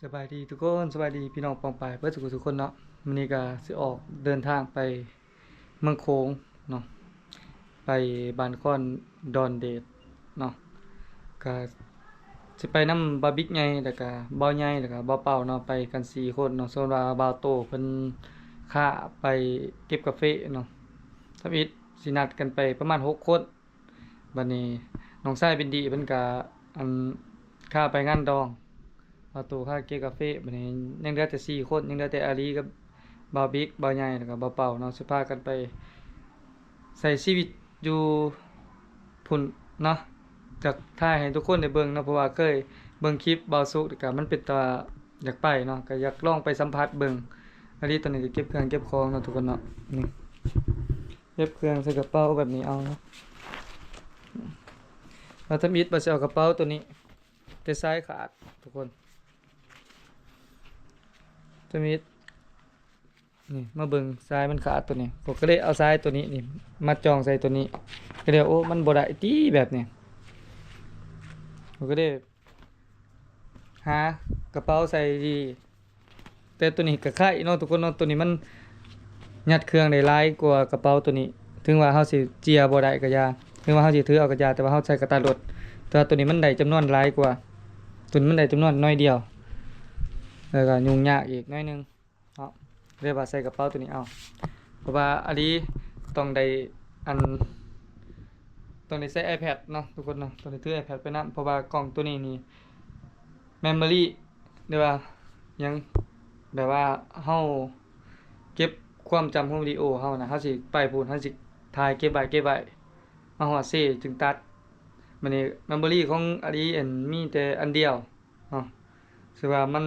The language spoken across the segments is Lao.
ສະບາຍດີທຸກຄົນ ສະບາຍດີພີ່ນ້ອງປ້ອງປາຍເບິດສູ່ຜູ້ສູ່ຄົນເນາະ. ມື້ນີ້ກະຊິອອກເດີນທາງໄປເມືອງໂຂງເນາະ ໄປບ້ານຄອນດອນເດດເນາະ. ກະຊິໄປນຳບ່າວບິກໃຫຍ່ ແລ້ວກະບ່າວໃຫຍ່ ແລ້ວກະບ່າວເປົາເນາະ ໄປກັນສີ່ຄົນເນາະ. ສ່ວນວ່າບ່າວໂຕເພິ່ນຄ້າໄປເກັບກາເຟເນາະ. ທຳອິດຊິນັດກັນໄປປະມານຫົກຄົນ. ບັດນີ້ນ້ອງຊາຍເບັນດີເພິ່ນກະ ອັນ ຂ້າໄປງານດອງ ບ່າວໂຕຂ້າເກັບກາເຟ. ບັດນີ້ຍັງເຫຼືອແຕ່ສີ່ຄົນ ຍັງເຫຼືອແຕ່ອາລີກັບບ່າວບິກ ບ່າວໃຫຍ່ ແລ້ວກະບ່າວເປົາເນາະ. ຊິພາກັນໄປໃຊ້ຊີວິດຢູ່ພຸ້ນເນາະ ຈະຖ່າຍໃຫ້ທຸກຄົນໄດ້ເບິ່ງເນາະ ເພາະວ່າເຄີຍເບິ່ງຄລິບບ່າວສຸກ ແລ້ວກະມັນເປັນຕາຢາກໄປເນາະ ກະຢາກລອງໄປສຳຜັດເບິ່ງ. ອາລີຕອນນີ້ກະເກັບເຄື່ອງເກັບຂອງເນາະທຸກຄົນເນາະ ນີ້ ເກັບເຄື່ອງໃສ່ກະເປົາແບບນີ້ເອົາ. ແລ້ວທຳອິດວ່າຊິເອົາກະເປົາໂຕນີ້ ແຕ່ຊາຍຂາດທຸກຄົນ ທຳອິດ ນີ້ມາເບິ່ງຊາຍມັນຂາດໂຕນີ້ ຂ້ອຍກະເລີຍເອົາຊາຍໂຕນີ້ນີ້ມາຈ່ອງໃສ່ໂຕນີ້ ກະເລີຍ ໂອ້ ມັນບໍ່ໄດ້ຕິແບບນີ້ ຂ້ອຍກະເລີຍ ຫາກະເປົາໃສ່ດີ. ແຕ່ໂຕນີ້ກະໄຄເນາະທຸກຄົນເນາະ ໂຕນີ້ມັນຍັດເຄື່ອງໄດ້ຫຼາຍກວ່າກະເປົາໂຕນີ້. ເຖິງວ່າເຮົາຊິເຈຍບໍ່ໄດ້ກະຢ່າ ເຖິງວ່າເຮົາຊິຖືເອົາກະຢ່າ ແຕ່ວ່າເຮົາໃສ່ກະຕາລົດ. ແຕ່ວ່າໂຕນີ້ມັນໄດ້ຈຳນວນຫຼາຍກວ່າ ໂຕນີ້ມັນໄດ້ຈຳນວນໜ້ອຍດຽວ ແລ້ວກະຫຍຸ້ງຍາກອີກໜ້ອຍໜຶ່ງ. ເນາະ ເລີຍວ່າໃສ່ກະເປົາໂຕນີ້ເອົາ ເພາະວ່າອາລີຕ້ອງໄດ້ ອັນ ຕ້ອງໄດ້ໃຊ້ໄອແພດເນາະທຸກຄົນເນາະ ຕ້ອງໄດ້ຖືໄອແພດໄປນຳ ເພາະວ່າກ້ອງໂຕນີ້ນີ້ ເມມໂມຣີ ຫຼືວ່າຫຍັງ ແບບວ່າເຮົາເກັບຄວາມຈຳຂອງວິດີໂອເຮົານະ ເຮົາຊິໄປພຸ້ນ ເຮົາຊິຖ່າຍເກັບໄວ້ ເກັບໄວ້ ມາຮອດເຊຈຶ່ງຕັດ. ບັດນີ້ເມມໂມຣີຂອງອາລີ ອັນ ມີແຕ່ອັນດຽວ ເນາະ ຄືວ່າມັນ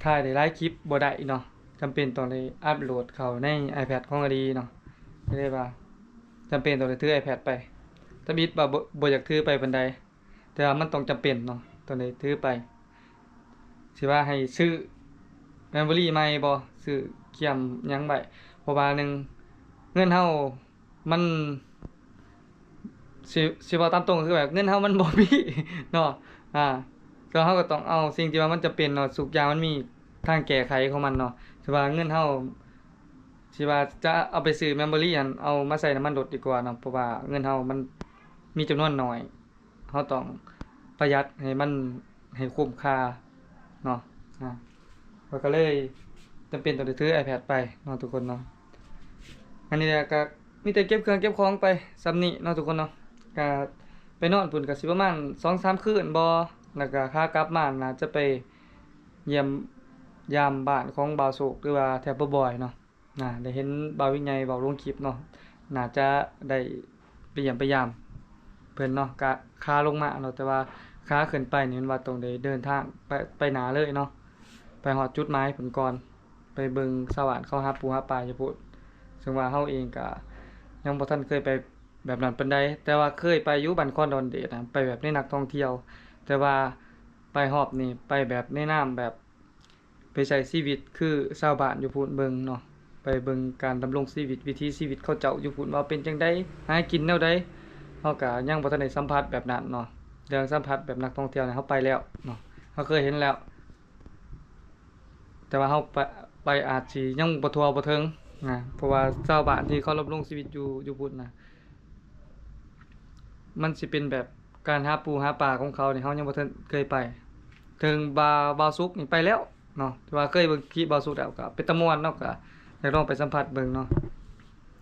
ຖ່າຍໄດ້ຫຼາຍຄລິບບໍ່ໄດ້ເນາະ ຈຳເປັນຕ້ອງໄດ້ອັບໂຫຼດເຂົ້າໃນໄອແພດຂອງອາລີເນາະ ກະເລີຍວ່າຈຳເປັນຕ້ອງໄດ້ຖືໄອແພດໄປ. ທຳອິດວ່າບໍ່ ບໍ່ຢາກຖືໄປປານໃດ ແຕ່ວ່າມັນຕ້ອງຈຳເປັນເນາະ ຕ້ອງໄດ້ຖືໄປ. ຊິວ່າໃຫ້ຊື້ເມມໂມຣີໃໝ່ບໍ່ ຊື້ກຽມຫຍັງໄວ້ ເພາະວ່າໜຶ່ງ ເງິນເຮົາ ມັນ ຊິ ຊິເວົ້າຕາມຕົງ ຄືແບບເງິນເຮົາມັນບໍ່ມີເນາະ ອາ ແຕ່ເຮົາກະຕ້ອງເອົາສິ່ງທີ່ວ່າມັນຈຳເປັນເນາະ ທຸກຢ່າງມັນມີທາງແກ້ໄຂຂອງມັນເນາະ. ຊິວ່າເງິນເຮົາ ຊິວ່າຈະເອົາໄປຊື້ເມມໂມຣີຫັ້ນ ເອົາມາໃສ່ນ້ຳມັນລົດດີກວ່າເນາະ ເພາະວ່າເງິນເຮົາມັນມີຈຳນວນໜ້ອຍ ເຮົາຕ້ອງປະຢັດໃຫ້ມັນ ໃຫ້ຄຸ້ມຄ່າເນາະ ອາ ຂ້ອຍກະເລີຍຈຳເປັນຕ້ອງໄດ້ຖືໄອແພດໄປເນາະທຸກຄົນເນາະ. ອັນນີ້ແຫຼະ ກະມີແຕ່ເກັບເຄື່ອງເກັບຂອງໄປສ່ຳນີ້ເນາະທຸກຄົນເນາະ ກະໄປນອນພຸ້ນກະຊິປະມານສອງສາມຄືນບໍ່ ແລ້ວກະຂາກັບມາໜ້າຈະໄປຢ້ຽມຢາມບ້ານຂອງບ່າວໂຊກ ຫຼືວ່າແຖວບໍ່ບ່ອຍເນາະ. ນະ ໄດ້ເຫັນບ່າວວິກໃຫຍ່ເວົ້າລົງຄລິບເນາະ ໜ້າຈະໄດ້ໄປຢ້ຽມໄປຢາມເພິ່ນເນາະ ກະຂາລົງມາເນາະ ແຕ່ວ່າຂາຂຶ້ນໄປນີ້ແມ່ນວ່າຕ້ອງໄດ້ເດີນທາງໄປ ໄປໜ້າເລີຍເນາະ ໄປຮອດຈຸດໝາຍພຸ້ນກ່ອນ ໄປເບິ່ງຊາວບ້ານເຂົາຫາປູຫາປາຢູ່ພຸ້ນ. ເຊິ່ງວ່າເຮົາເອງກະຍັງບໍ່ທັນເຄີຍໄປແບບນັ້ນປານໃດ ແຕ່ວ່າເຄີຍໄປຢູ່ບ້ານຄອນດອນເດດນະ ໄປແບບໃນນັກທ່ອງທ່ຽວ ແຕ່ວ່າໄປຮອບນີ້ໄປແບບໃນນາມແບບ ໄປໃຊ້ຊີວິດຄືຊາວບ້ານຢູ່ພຸ້ນເບິ່ງເນາະ ໄປເບິ່ງການດຳລົງຊີວິດ ວິຖີຊີວິດເຂົາເຈົ້າຢູ່ພຸ້ນວ່າເປັນຈັ່ງໃດ ຫາກິນແນວໃດ ເຮົາກະຍັງບໍ່ທັນໄດ້ສຳຜັດແບບນັ້ນເນາະ. ເລື່ອງສຳຜັດແບບນັກທ່ອງທ່ຽວນີ້ເຮົາໄປແລ້ວເນາະ ເຮົາເຄີຍເຫັນແລ້ວ ແຕ່ວ່າເຮົາໄປ ໄປອາດຊິຍັງບໍ່ທົ່ວບໍ່ເຖິງນະ ເພາະວ່າຊາວບ້ານທີ່ເຂົາດຳລົງຊີວິດຢູ່ ຢູ່ພຸ້ນນະ ມັນຊິເປັນແບບການຫາປູຫາປາຂອງເຂົານີ້ ເຮົາຍັງບໍ່ທັນເຄີຍໄປ. ເຖິງບ່າວ ບ່າວສຸກນີ້ໄປແລ້ວເນາະ ແຕ່ວ່າເຄີຍເບິ່ງຄລິບບ່າວສຸກແລ້ວ ກະເປັນຕາມ່ວນເນາະ ກະຢາກລອງໄປສຳຜັດເບິ່ງເນາະ.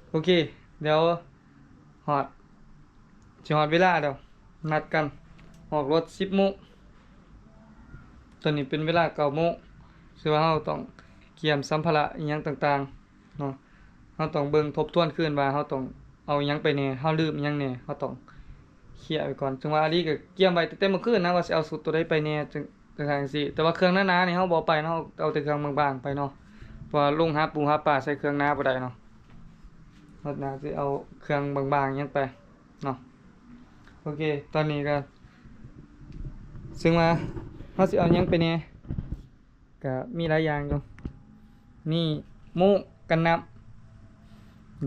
ໂອເຄ ດຽວຮອດ ຊິຮອດເວລາແລ້ວ ນັດກັນອອກລົດສິບໂມງ ຕອນນີ້ເປັນເວລາເກົ້າໂມງ ຄືວ່າເຮົາຕ້ອງກຽມສຳພາລະອີ່ຫຍັງຕ່າງໆເນາະ. ເຮົາຕ້ອງເບິ່ງທົບທວນຄືນວ່າເຮົາຕ້ອງເອົາອີ່ຫຍັງໄປແດ່ ເຮົາລືມອີ່ຫຍັງແດ່ ເຮົາຕ້ອງເຄຍໄວ້ກ່ອນ. ເຊິ່ງວ່າອາລີກະກຽມໄວ້ຕັ້ງແຕ່ມື້ຄືນນະ ວ່າຊິເອົາຊຸດໂຕໃດໄປແດ່ ຈັ່ງ ຈັ່ງຊັ້ນຈັ່ງຊີ້ ແຕ່ວ່າເຄື່ອງໜາໆນີ້ເຮົາບໍ່ເອົາໄປເນາະ ເອົາແຕ່ເຄື່ອງບາງໆໄປເນາະ ເພາະວ່າລົງຫາປູຫາປາໃສ່ເຄື່ອງໜາບໍ່ໄດ້ເນາະ. ເຮົາໜ້າຊິເອົາເຄື່ອງບາງໆຫຍັງໄປເນາະ. ໂອເຄ ຕອນນີ້ກະ ເຊິ່ງວ່າເຮົາຊິເອົາຫຍັງໄປແດ່ ກະມີຫຼາຍຢ່າງຢູ່ ມີໂມ່ງກັນນ້ຳ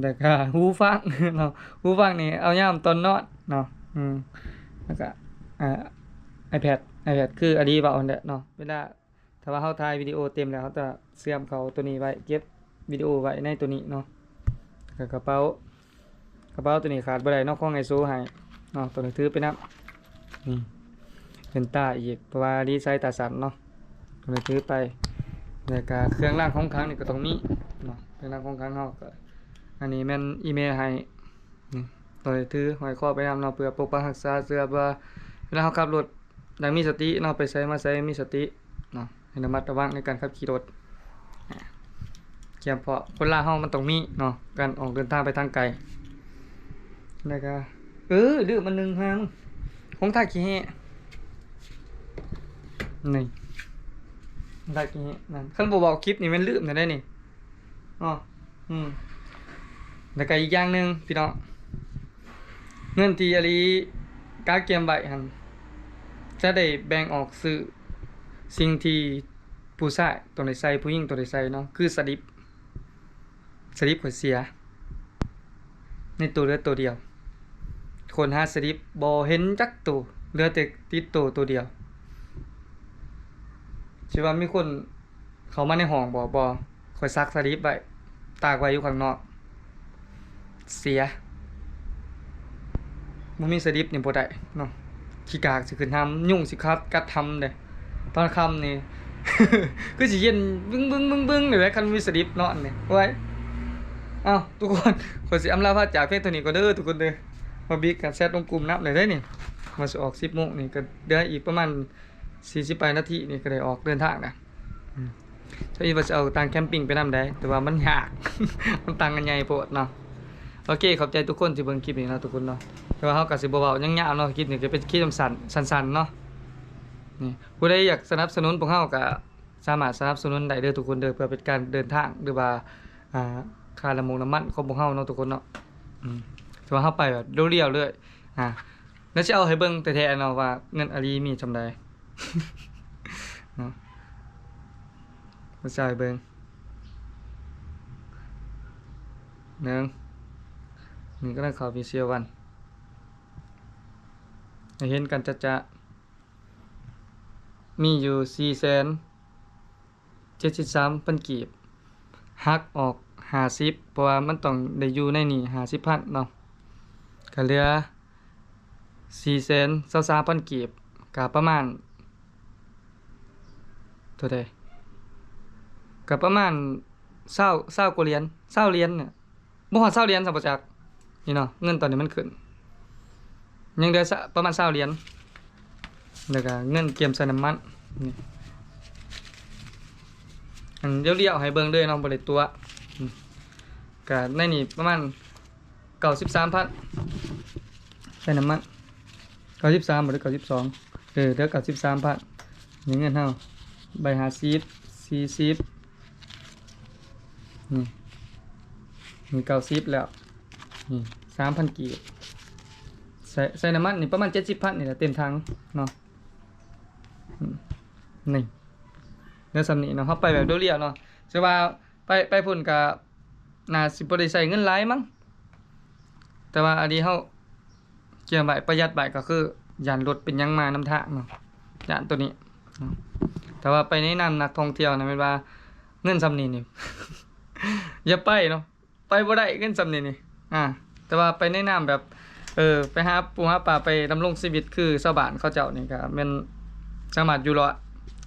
ແລ້ວກະຫູຟັງເນາະ ຫູຟັງນີ້ເອົາຍາມຕອນນອນເນາະ ອືມ ແລ້ວກະ ອາ ໄອແພດ iPad ຄືອາລີເວົ້າຫັ້ນແຫຼະເນາະ ເວລາ ຖ້າວ່າເຮົາຖ່າຍວິດີໂອເຕັມແລ້ວ ເຮົາຈະເຊື່ອມເຂົ້າໂຕນີ້ໄວ້ ເກັບວິດີໂອໄວ້ໃນໂຕນີ້ເນາະ. ແລ້ວກະກະເປົາ ກະເປົາໂຕນີ້ຂາດບໍ່ໄດ້ເນາະ ຂອງອ້າຍໂຊໃຫ້ເນາະ ໂຕນີ້ຖືໄປນຳ. ນີ້ ເປັນຕາອີກ ເພາະວ່າລີໃສ່ຕາສັ້ນເນາະ ໂຕນີ້ຖືໄປ. ແລ້ວກະເຄື່ອງລາງຂອງຂັງນີ້ກະຕ້ອງມີເນາະ ເຄື່ອງລາງຂອງຂັງເຮົາກະ ອັນນີ້ແມ່ນອີ່ແມ່ໃຫ້. ນີ້ ໂຕນີ້ຖືຫ້ອຍຄໍໄປນຳເນາະ ເພື່ອປົກປັກຮັກສາ ເພື່ອວ່າເວລາເຮົາຂັບລົດຢ່າງມີສະຕິເນາະ ໄປໃສມາໃສມີສະຕິເນາະ ໃຫ້ລະມັດລະວັງໃນການຂັບຂີ່ລົດ. ກຽມພ້ອມ ຄົນລາວເຮົາມັນຕ້ອງມີເນາະ ການອອກເດີນທາງໄປທາງໄກ. ແລ້ວກະ ເອີ ລືມອັນໜຶ່ງຫາ ຂອງທ່າຂີ້ແຮ່ ນີ້ ທ່າຂີ້ແຮ່ນັ້ນ ຄັນບໍ່ເວົ້າຄລິບນີ້ແມ່ນລືມແທ້ໃດນີ້. ເນາະ ອືມ ແລ້ວກະອີກຢ່າງໜຶ່ງພີ່ນ້ອງ ເງິນທີ່ອາລີກະກຽມໄວ້ຫັ້ນ ຈະໄດ້ແບ່ງອອກຊື້ສິ່ງທີ່ຜູ້ຊາຍຕ້ອງໄດ້ໃສ່ ຜູ້ຍິງຕ້ອງໄດ້ໃສ່ເນາະ ຄືສະລິບ ສະລິບຂ້ອຍເສຍ ໃນໂຕເຫຼືອໂຕດຽວ ຄົ້ນຫາສະລິບບໍ່ເຫັນຈັກໂຕ ເຫຼືອແຕ່ຕິດໂຕໂຕດຽວ. ຊິວ່າມີຄົນ ເຂົ້າມາໃນຫ້ອງບໍ່? ບໍ່ ຂ້ອຍຊັກສະລິບໄວ້ ຕາກໄວ້ຢູ່ຂ້າງນອກ ເສຍ ບໍ່ມີສະລິບນີ້ບໍ່ໄດ້ເນາະ ຂີ້ກາກຊິຂຶ້ນຮຳ ຍຸງຊິກັດ ກັດຮຳເດ້. ຕອນຄ່ຳນີ້ ຄືຊິເຢັນບຶ້ງໆໆໆ ນີ້ແຫຼະ ຄັນມີສະລິບນອນນີ້ ໂອ້ຍ. ເອົ້າ ທຸກຄົນ ຂ້ອຍຊິອຳລາພາຈາກພຽງເທົ່ານີ້ກ່ອນເດີ ທຸກຄົນເດີ. ບ່າວບິກກະແຊັດລົງກຸ່ມນຳແລ້ວເດ້ນີ້ ວ່າຊິອອກສິບໂມງນີ້ ກະເຫຼືອອີກປະມານ ສີ່ສິບປາຍນາທີນີ້ກະໄດ້ອອກເດີນທາງນະ. ອືມ ເຈົ້າອີກວ່າຊິເອົາຕັ່ງແຄມປິງໄປນຳໃດ ແຕ່ວ່າມັນຍາກ ມັນຕັ່ງອັນໃຫຍ່ໂພດເນາະ. ໂອເຄ ຂອບໃຈທຸກຄົນທີ່ເບິ່ງຄລິບນີ້ເນາະ ທຸກຄົນເນາະ. ແຕ່ວ່າເຮົາກະຊິບໍ່ເວົ້າຫຍັງຍາວເນາະ ຄລິບນີ້ກະເປັນຄລິບສັ້ນໆ ສັ້ນໆເນາະ. ນີ້ ຜູ້ໃດຢາກສະໜັບສະໜູນພວກເຮົາກະສາມາດສະໜັບສະໜູນໄດ້ເດີ ທຸກຄົນເດີ ເພື່ອເປັນການເດີນທາງ ຫຼືວ່າ ອ່າ ຄ່ານ້ຳມົງນ້ຳມັນຂອງພວກເຮົາເນາະ ທຸກຄົນເນາະ. ອືມ ແຕ່ວ່າເຮົາໄປແບບລຽວໆເລີຍ ອ່າ ແລ້ວຊິເອົາໃຫ້ເບິ່ງແທ້ໆເນາະວ່າເງິນອາລີມີສ່ຳໃດເນາະ. ມາໃສ່ເບິ່ງ ໜຶ່ງ ນີ້ກຳລັງເຂົ້າ Visual One ໃຫ້ເຫັນກັນຈະໆ ມີຢູ່ສີ່ແສນ ເຈັດສິບສາມພັນກີບ ຫັກອອກຫ້າສິບ ເພາະວ່າມັນຕ້ອງໄດ້ຢູ່ໃນນີ້ຫ້າສິບພັນເນາະ ກະເຫຼືອສີ່ແສນຊາວສາມພັນກີບ ກະປະມານ ເທົ່າໃດ ກະປະມານຊາວ ຊາວກວ່າຫຼຽນ ຊາວຫຼຽນນີ້ ບໍ່ຮອດຊາວຫຼຽນຊ້ຳບໍ່ຈັກ ນີ້ເນາະ. ເງິນຕອນນີ້ມັນຂຶ້ນ ຍັງເຫຼືອສະ ປະມານຊາວຫຼຽນ ແລ້ວກະເງິນກຽມໃສ່ນ້ຳມັນນີ້ ອັນລຽວໆໃຫ້ເບິ່ງເລີຍເນາະ ບໍ່ໄດ້ຕົວະ. ອືມ ກະໃນນີ້ປະມານເກົ້າສິບສາມພັນ ໃສ່ນ້ຳມັນ ເກົ້າສິບສາມບໍ່ ຫຼືເກົ້າສິບສອງ ເອີ ເຫຼືອເກົ້າສິບສາມພັນ. ນີ້ເງິນເຮົາ ໃບຫ້າສິບ ສີ່ສິບ ນີ້ ນີ້ເກົ້າສິບແລ້ວ ນີ້ສາມພັນກີບ ໃສ່ ໃສ່ນ້ຳມັນນີ້ປະມານເຈັດສິບພັນນີ້ແຫຼະ ເຕັມຖັງເນາະ. ອືມ ນີ້ ແລ້ວສ່ຳນີ້ເນາະ ເຮົາໄປແບບລຽວໆເນາະ ແຕ່ວ່າໄປ ໄປພຸ້ນກະໜ້າຊິບໍ່ໄດ້ໃຊ້ເງິນຫຼາຍມັ້ງ ແຕ່ວ່າອັນນີ້ເຮົາ ກຽມໄວ້ ປະຢັດໄວ້ ກະຄືຢ້ານລົດເປັນຫຍັງມານຳທາງເນາະ ຢ້ານໂຕນີ້ເນາະ. ແຕ່ວ່າໄປໃນນາມນັກທ່ອງທ່ຽວນະ ແມ່ນວ່າເງິນສ່ຳນີ້ນີ້ ຢ່າໄປເນາະ ໄປບໍ່ໄດ້ເງິນສ່ຳນີ້ນີ້ ອ່າ ແຕ່ວ່າໄປໃນນາມແບບ ເອີ ໄປຫາປູຫາປາ ໄປດຳລົງຊີວິດຄືຊາວບ້ານເຂົາເຈົ້ານີ້ ກະແມ່ນສາມາດຢູ່ລອດ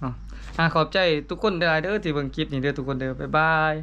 ເນາະ. ອ່າ ຂອບໃຈທຸກຄົນຫຼາຍໆເດີທີ່ເບິ່ງຄລິບນີ້ເດີ ທຸກຄົນເດີ ບາຍບາຍ.